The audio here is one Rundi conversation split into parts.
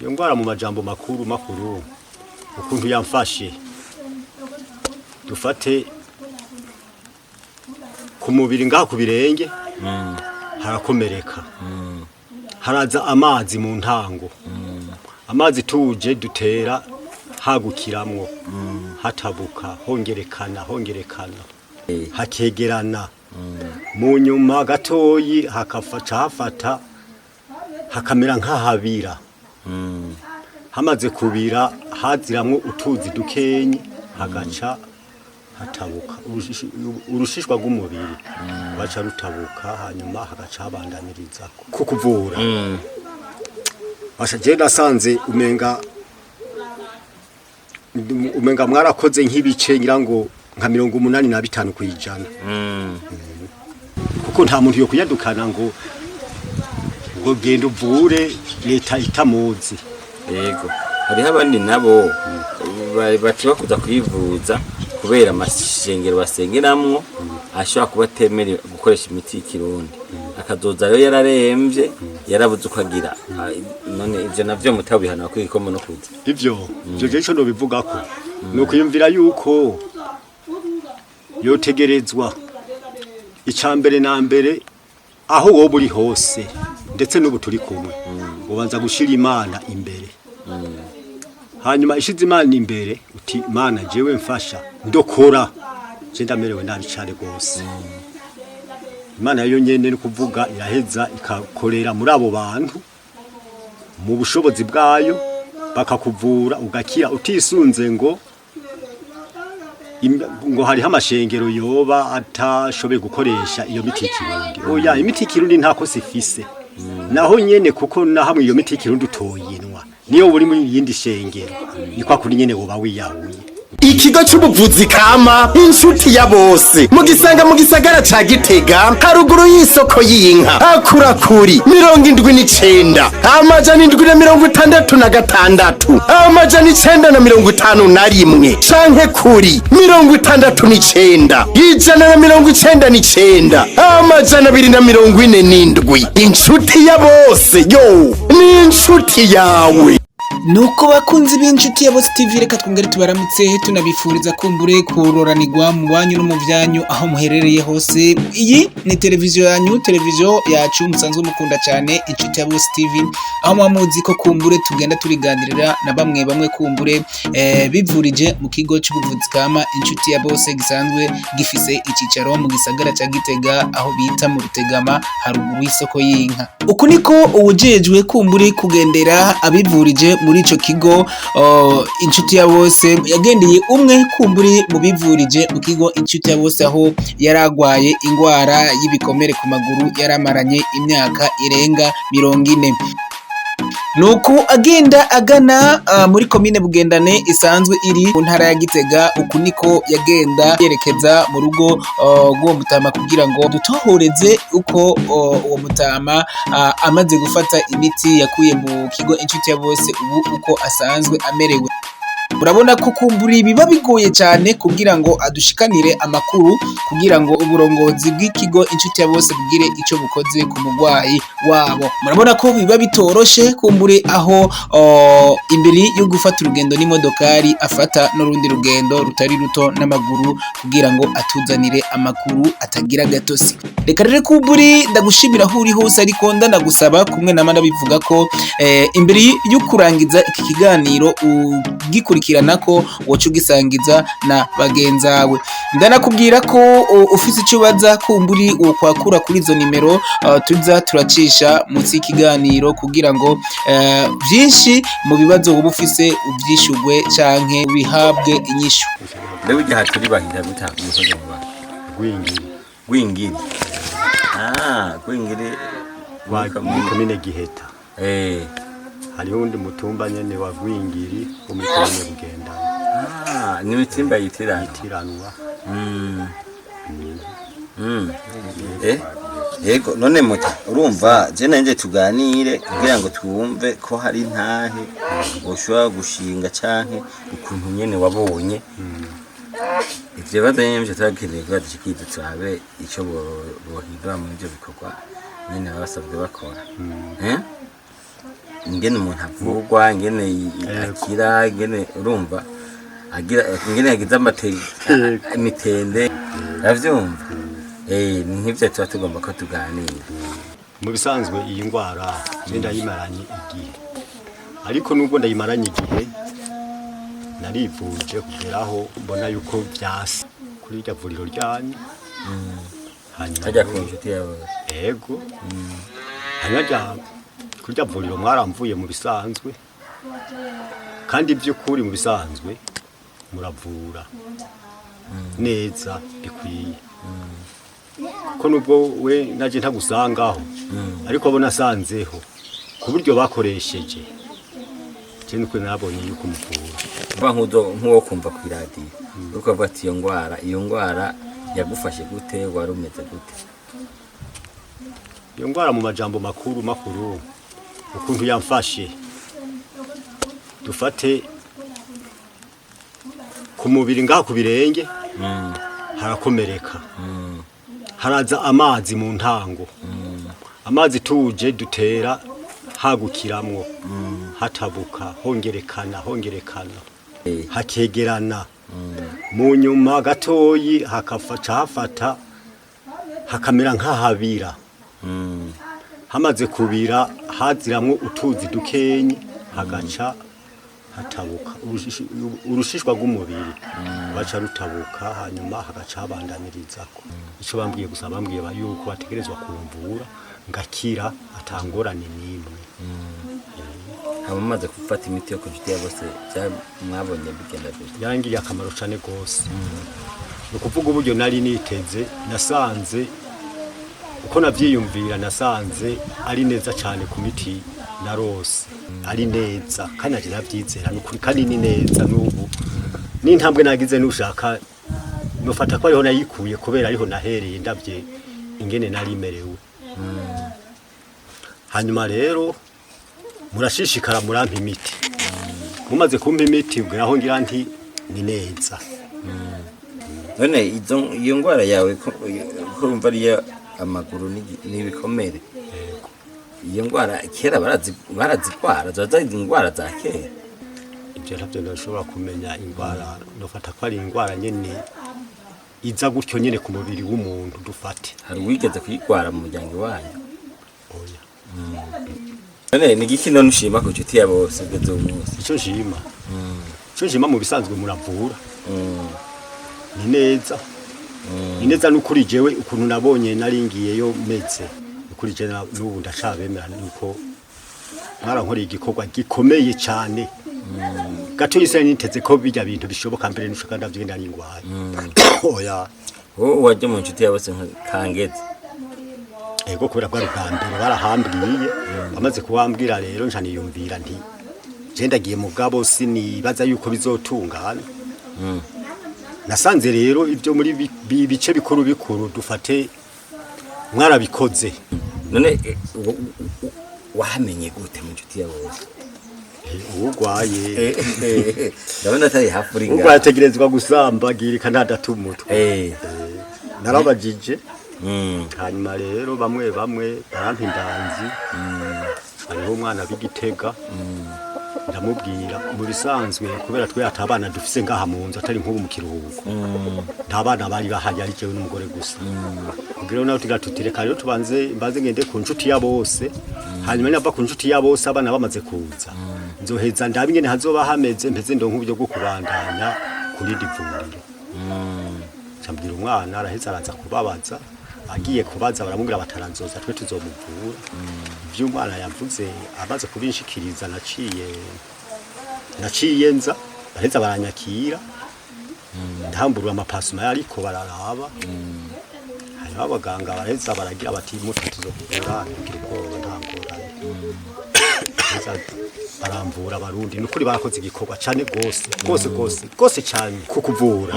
Iyo ndwara mu majambo makuru makuru ukuntu yamfashe, dufate ku mubiri ngaha ku birenge harakomereka, haraza amazi mu ntango, amazi tuje dutera hagukiramwo, hatabuka, hongerekana hongerekana, hakegerana. Mu nyuma gatoyi hakafaca hafata hakamera nk'ahabira. Hamaze kubira haziramwo utuzi dukenyi, hagaca hatabuka urushishwa rw'umubiri baca rutabuka, hanyuma hagaca habandaniriza ku kuvura. Basha je nasanze umenga mwarakoze nk'ibice ngira ngo nka 85%, kuko nta muntu yo kuyadukana ngo genda uvure leta itamuzi. Yego, hariho abandi nabo baca bakuza kwivuza kubera amashengero basengeramwo ashobora kuba atemerewe gukoresha imiti y'ikirundi, akazoza rero yararemvye, yarabuze uko agira. Ah, none ivyo navyo mutabihana kwikomo no kuza? Ivyo je ico nobivugako ni ukuyumvira yuko yotegerezwa ica mbere na mbere, aho woba uri hose, ndetse n'ubu turi kumwe, ubanza gushira Imana imbere. Hanyuma ishize Imana imbere, uti: "Mana, jewe mfasha ndokora, je ndamerewe nabi cane rwose." Imana yo nyene ni kuvuga iraheza ikakorera muri abo bantu mu bushobozi bwayo, bakakuvura ugakira utisunze ngo hariho amashengero yoba atashoboye gukoresha iyo miti y'ikirundi. Oya, imiti y'ikirundi nta kosa ifise naho nyene, kuko na hamwe iyo miti y'ikirundi utoyinwa niyo uri mu yindi shengero, ni kwa kuri nyene woba wiyahuye. Ikigo c'ubuvuzi kama Inshuti ya Bose mugisanga mu gisagara ca Gitega, haruguru y'isoko y'inka. Akurakuri 79 766 951 canke kuri 69 199 247. Inshuti ya Bose yo ni inshuti yawe. Nuko bakunzi b'Inshuti ya Bose TV, reka twongere tubaramutse, tunabifuriza kumbure kuroranirwa mu banyu no mu byanyu aho muherereye hose. Iyi ni televiziyo yanyu, televiziyo yacu musanzwe mukunda cyane, Inshuti ya Bose TV, aho muba muzi ko kumbure tugenda turiganirira na bamwe bamwe kumbure bivurije mu kigo cy'ubuvuzi kama Inshuti ya Bose, gisanzwe gifise icyicaro mu gisagara cya Gitega, aho bita mu Rutegama, haruguru y'isoko y'inka. Uku niko uwujejwe kumbure kugendera abivurije muri ico kigo Inshuti ya Bose yagendeye umwe kumburi mu bivurije mu kigo Inshuti ya Bose, aho yaragwaye ingwara y'ibikomere ku maguru yaramaranye imyaka irenga 40. Nuko agenda agana muri komine Bugendane isanzwe iri mu ntara ya Gitega. Uku niko yagenda yerekeza mu rugo rw'uwo mutama kugira ngo dutohoreze uko uwo mutama amaze gufata imiti yakuye mu kigo Inshuti ya Bose ubu uko asanzwe amerewe. Urabona ko kumbura biba bigoye cyane kugira ngo adushikanire amakuru, kugira ngo uburongozi bw'ikigo Inshuti ya Bose bugire icyo bukoze ku murwayi wabo. Murabona ko biba bitoroshe kumbure aho imbere yo gufata urugendo n'imodokari afata n'urundi rugendo rutari ruto n'amaguru kugira ngo atuzanire amakuru atagira gatosi. Reka rero kumburi ndagushimira aho uri hose, ariko ndanagusaba kumwe nama ndabivuga ko imbere yo kurangiza iki kiganiro ugikurikirana ko woca ugisangiza na bagenzawe. Ndanakubwira ko ufise icyo ubaza kumburi wokwakura kuri izo nimero tuza turacisha munsi y'ikiganiro, kugira ngo vyinshi mu bibazo woba ufise uvyishurwe canke ubihabwe inyishu. Mbega ujya turi bahita gute umusozi muba? Gwingiri. Gwingiri, ah, Gwingiri. Wa muri komine Giheta. Hariho uwundi mutumba nyene wa Gwingiri wo muri komine Bugendana. Ah, ni imitimba yitirana. Yitiranwa. Yego, none muta urumva je nanje tuganire kugira ngo twumve ko hari intahe ushobora gushinga canke ukuntu nyene wabonye ivyo bibazo nyene vyo turakeneye kugira dushikirize, turabe ico bohindura muri ivyo bikorwa nyene baba basabwe bakora. Ingene umuntu avurwa, ingene akira, ingene urumva agira, ingene yagize imitende, uravyumva? Ni nk'ivyo tuba tugomba ko tuganira. Mu bisanzwe iyi ndwara je ndayimaranye igihe, ariko nubwo ndayimaranye igihe narivuje kugeraho mbona yuko vyase kuri irya vuriro ryanyu. Hanyuma Hajya ku nshuti yawe. Ego. Hanyuma kuri rya vuriro mwaramvuye mu bisanzwe, kandi by'ukuri mu bisanzwe muravura neza bikwiye, kuko nubwo we naje ntagusangaho, ariko abo nasanzeho ku buryo bakoresheje, je nukuri nabonye yuko muvura. Uba nk'uwo kumva ku iradiyo uriko ukavuga ati iyo ndwara yagufashe gute, wari umeze gute? Iyo ndwara mu majambo makuru makuru ukuntu yamfashe, dufate ku mubiri ngaha ku birenge harakomereka, haraza amazi mu ntango, amazi tuje dutera hagukiramwo, hatabuka, hongerekana, hongerekana, hakegerana, mu nyuma gatoyi hakafa hafata hakamera nk'ahabira. Hamaze kubira haziramwo utuzi dukenyi, hagaca hatabuka urushishwa rw'umubiri baca rutabuka, hanyuma hagaca habandanirizako. Ico bambwiye gusa, bambwiye yuko bategerezwa kumvura ngakira atangorane n'imwe. Haba mumaze gufata imiti yo ku nshuti ya bose, mwabonye bigenda gute? Yarangiriye akamaro cane gose. Ni ukuvuga uburyo nari niteze, nasanze uko navyiyumvira, nasanze ari neza cane ku miti narose ari neza, kandi naje navyizera nukuri, kandi ni neza n'ubu n'intambwe nagize nushaka nufata ko ariho nayikuye, kubera ariho nahereye ndavye ingene nari merewe. Hanyuma rero murashishikara murampa imiti, mumaze kumpa imiti ubwo aho ngira nti ni neza. None iyo ndwara yawe ko urumva ariyo amaguru n'ibikomere, iyo ndwara kera barazigwara, ziba zari indwara za kera? Ibyo ntabyo ndashobora kumenya. Indwara nufata ko ari indwara nyene iza gutyo nyene ku mubiri w'umuntu, dufate. Hari uwigeze kuyigwara mu muryango wanyu? Oya. None ni igiki none ushima ku nshuti ya bose ugeze uyu munsi? Icyo nshima mu bisanzwe muravura ni neza, ni neza n'ukuri. Jewe ukuntu nabonye naringiyeyo meze, ukuri je n'ubu ndacabemera nuko mwarankoreye igikorwa gikomeye cyane. Gato yise niteze ko bijya bintu bishoboka mbere n'ushoka ndavyo nari ngwaye, oya. Wowe wajya mu nshuti ya bose nka kangeze? Ego, kubera bwari ubwa mbere barahambwiye. Bamaze kuwambwira rero nca niyumvira nti je ndagiye, mugabo sinibaza yuko bizotungana. Nasanze rero ibyo muri bice bikuru bikuru dufate mwarabikoze. None wahamenye gute mu nshuti ya bose? Uwugwaye Ndabona atari hafi uri uwugwaye ngaha. ategerezwa gusambagirika ntadata umutwe. Narabajije, hanyuma rero bamwe bamwe barampa indanzi. Hariho umwana w'igitega, ndamubwira mu bisanzwe kubera twe atabana dufise ngaha mu nzu, atari nk'ubu mu kiruhuko nta bana bari bahari, ari jewe n'umugore gusa. Kugira nawe tugira tuti reka rero tubanze mbanze ngende ku nshuti ya bose, hanyuma nava ku nshuti ya bose abana bamaze kuza, nzoheza ndabe ingene hazoba hameze, mpeze ndonke uburyo bwo kubandanya kuri iri vuriro. Cambwira umwana araheza araza kubabaza, agiye kubaza baramubwira batarazoza, twe tuzomuvura. Ivyo umwana yavuze amaze kubinshikiriza, naciye nza, baraheza baranyakira, ndamburura amapasuma ariko bararaba, hanyuma abaganga baraheza baragira bati muta tuzokuvura, ntugira ubwoba, nta ngorane. Baraheza baramvura. Abarundi nukuri barakoze igikorwa cane gose gose gose gose cane ku kuvura.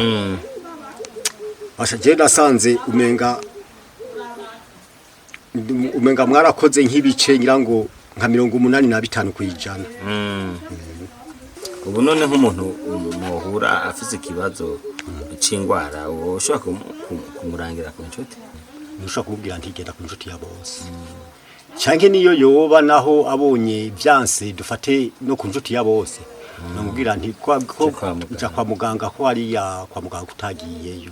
Basha je nasanze umenga mwarakoze nk'ibice ngira ngo nka 85%. Ubu none nk'umuntu muhura afise ikibazo c'ingwara, ushobora kumurangira ku nshuti? Ntushobora kumubwira nti genda ku nshuti ya bose. Canke niyo yoba naho abonye vyanse, dufate no ku nshuti ya bose, namubwira nti ko Ja kwa muganga. ja kwa muganga, ko hariya kwa muganga utagiyeyo.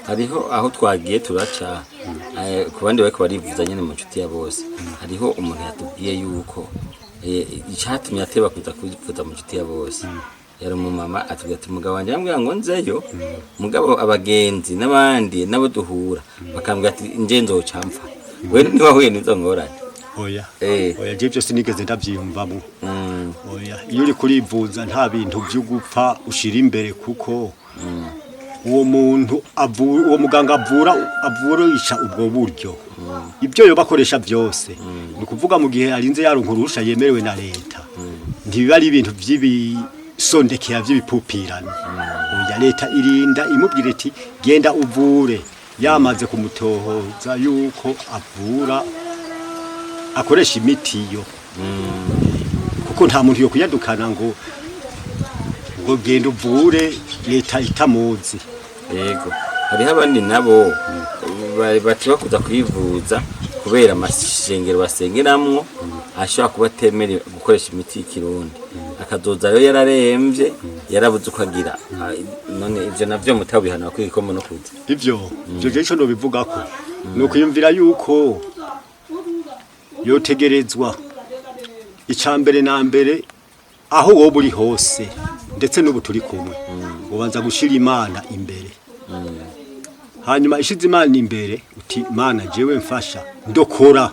Hariho aho twagiye turaca ku bandi bariko barivuza nyene mu nshuti ya bose, hariho umuntu yatubwiye yuko icatumye ateba kuza kwivuza mu nshuti ya bose yari umumama. Atubwira ati: "Umugabo wanje yambwira ngo nzeyo, mugabo abagenzi n'abandi nabo duhura bakambwira ati nje nzoca mpfa." We ntiwahuye n'izo ngorane? Oya. Eh. Oya, je byose nigeze ndavyiyumvamwo. Oya, iyo uri kurivuza nta bintu vyo gupfa ushira imbere, kuko uwo muntu avura, uwo muganga avura, avurisha ubwo buryo ibyo yoba akoresha byose, ni ukuvuga mu gihe arinze yaronka uruhusha yemerewe na leta, ntibiba ari ibintu vy'ibisondekera vy'ibipupirano. Oya, leta irinda imubwira iti: "Genda uvure", yamaze kumutohoza yuko avura akoresha imiti yo, kuko nta muntu yo kuyadukana ngo genda uvure leta itamuzi. Yego, hariho abandi nabo baca bakuza kwivuza kubera amashengero basengeramwo ashobora kuba atemera gukoresha imiti y'ikirundi, akazoza rero yararemvye, yarabuze uko agira. Ah, none ivyo navyo mutabihana kwikomo no kuza? Ivyo je ico nobivugako ni ukwiyumvira yuko yotegerezwa, ica mbere na mbere, aho woba uri hose, ndetse n'ubu turi kumwe, ubanza gushira Imana imbere. Hanyuma ishize Imana imbere, uti: "Mana, jewe mfasha ndokora,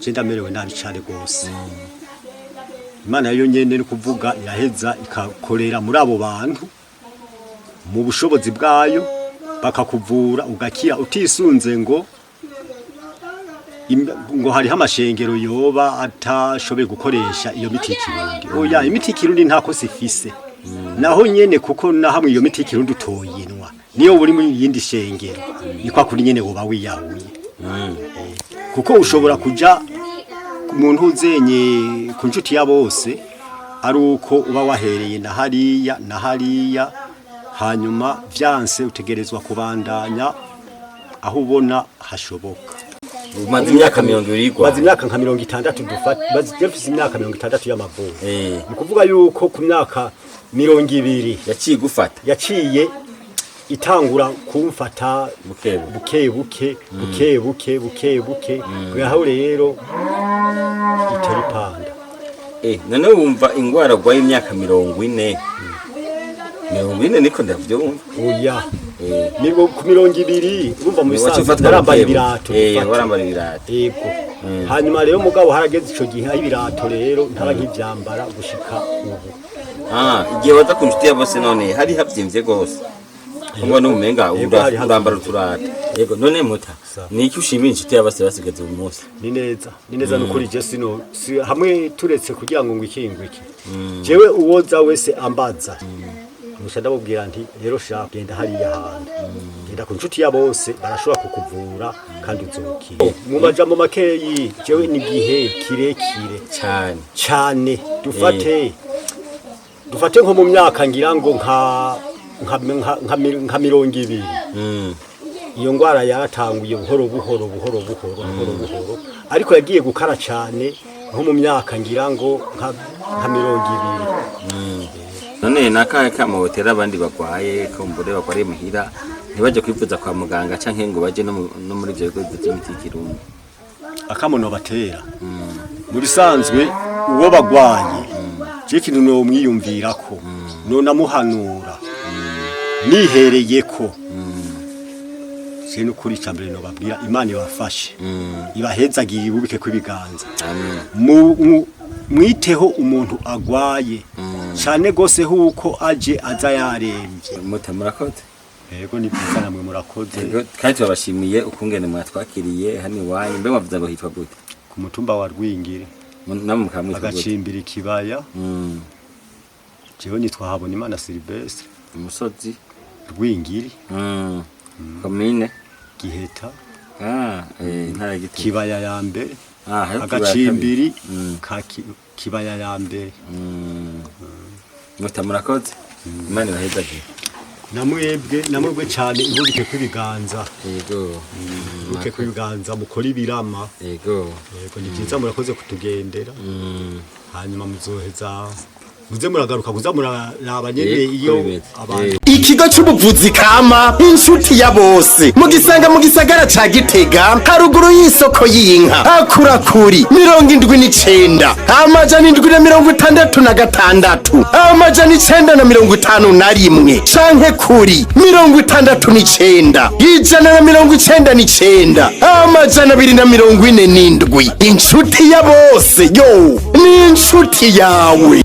je ndamerewe nabi cane rwose." Imana yo nyene, ni kuvuga, iraheza ikakorera muri abo bantu mu bushobozi bwayo, bakakuvura ugakira, utisunze ngo hariho amashengero yoba atashoboye gukoresha iyo miti y'ikirundi. Oya, imiti y'ikirundi nta kosa ifise naho nyene, kuko na hamwe iyo miti y'ikirundi utoyinwa, niyo uri mu yindi shengero, ni kwa kuri nyene woba wiyahuye. Kuko ushobora kuja ku muntu uzenye ku nshuti ya bose ari uko uba wahereye na hariya na hariya, hanyuma vyanse utegerezwa kubandanya aho ubona hashoboka. Umaze imyaka 20 Maze igwaye? imyaka nka 60, dufate, maze mfise imyaka 60 y'amavuko. Ni ukuvuga yuko ku myaka 20 Yaciye igufata? Yaciye itangura kumfata. Buke buke buke, buke buke, buke buke, aho rero itera ipanda. None wumva ingwara urwaye imyaka 40, 40 niko ndavyumva? Oya. Ni ku 20, urumva mu Waciye bisanzwe ufatwa narambaye buke buke. ibirato. Dufate. Warambara ibirato. Yego. Hanyuma rero mugabo harageze ico gihe aho ibirato rero ntaba nkivyambara gushika ubu. Ah, igihe waza ku nshuti ya bose none hari havyimvye gose, ngo n'umenga Yego, hari havyimvye. urambara uturata. Yego, none muta, Sa. ni iki ushimira inshuti ya bose basigaze uyu munsi? Ni neza, ni neza nukuri. Je sino si, hamwe turetse kugira ngo ngwiki jewe uwoza wese ambaza, muca ndamubwira nti: "Rero sha, genda hariya hantu, genda ku nshuti ya bose, barashobora kukuvura kandi uzokira." Mu majambo makeyi, jewe ni igihe kirekire Cyane. Cyane. Dufate nko mu myaka ngira ngo nka 20, iyo ndwara yaratanguye buhoro buhoro, buhoro buhoro, buhoro buhoro, ariko yagiye gukara cyane nko mu myaka ngira ngo nka 20. None nakahe kamo botera abandi bagwaye, kumbure bagwariye muhira, ntibaje kwivuza kwa muganga canke ngo baje no muri ivyo bigo bivuza imiti y'ikirundi? Akamono batera, mu bisanzwe uwo bagwaye, je ikintu nomwiyumvirako, nonamuhanura nihereyeko, je nukuri, icambere nobabwira: Imana ibafashe, ibahezagire, ibubike kw'ibiganza. Amen. Mwiteho umuntu agwaye cyane gose, huko aje aza yaremvye. Muta, murakoze. Yego, ni byiza, namwe murakoze. Yego, kandi turabashimiye ukungene mwatwakiriye hano iwanyu. Mbe mwavuze ngo hitwa gute? Ku mutumba wa Rwingiri. Namwe mukaba mwitwa gute? Agacimbira Ikibaya. Jewe nitwa Habonimana Silvestre. Umusozi? Rwingiri. Komine? Giheta. Ah, intara ya Gitega. Kibaya ya mbere. Ah, hariho Kibaya Agacimbiri kabiri. ka Kibaya ya mbere. Muta, murakoze, Imana ibahezagire. Namwebwe cyane ibubike kw'ibiganza. Yego. Ibubike kw'ibiganza, mukora ibirama. Yego. Yego, ni byiza, murakoze kutugendera. Hanyuma muzoheza muze muragaruka kuza muraraba nyene Yego, iyo uko bimeze. abantu. Ikigo c'ubuvuzi kama Inshuti ya Bose mugisanga mu gisagara ca Gitega, haruguru y'isoko y'inka. Akura kuri 79 766 951 canke kuri 69 199 247. Inshuti ya bose yo ni inshuti yawe.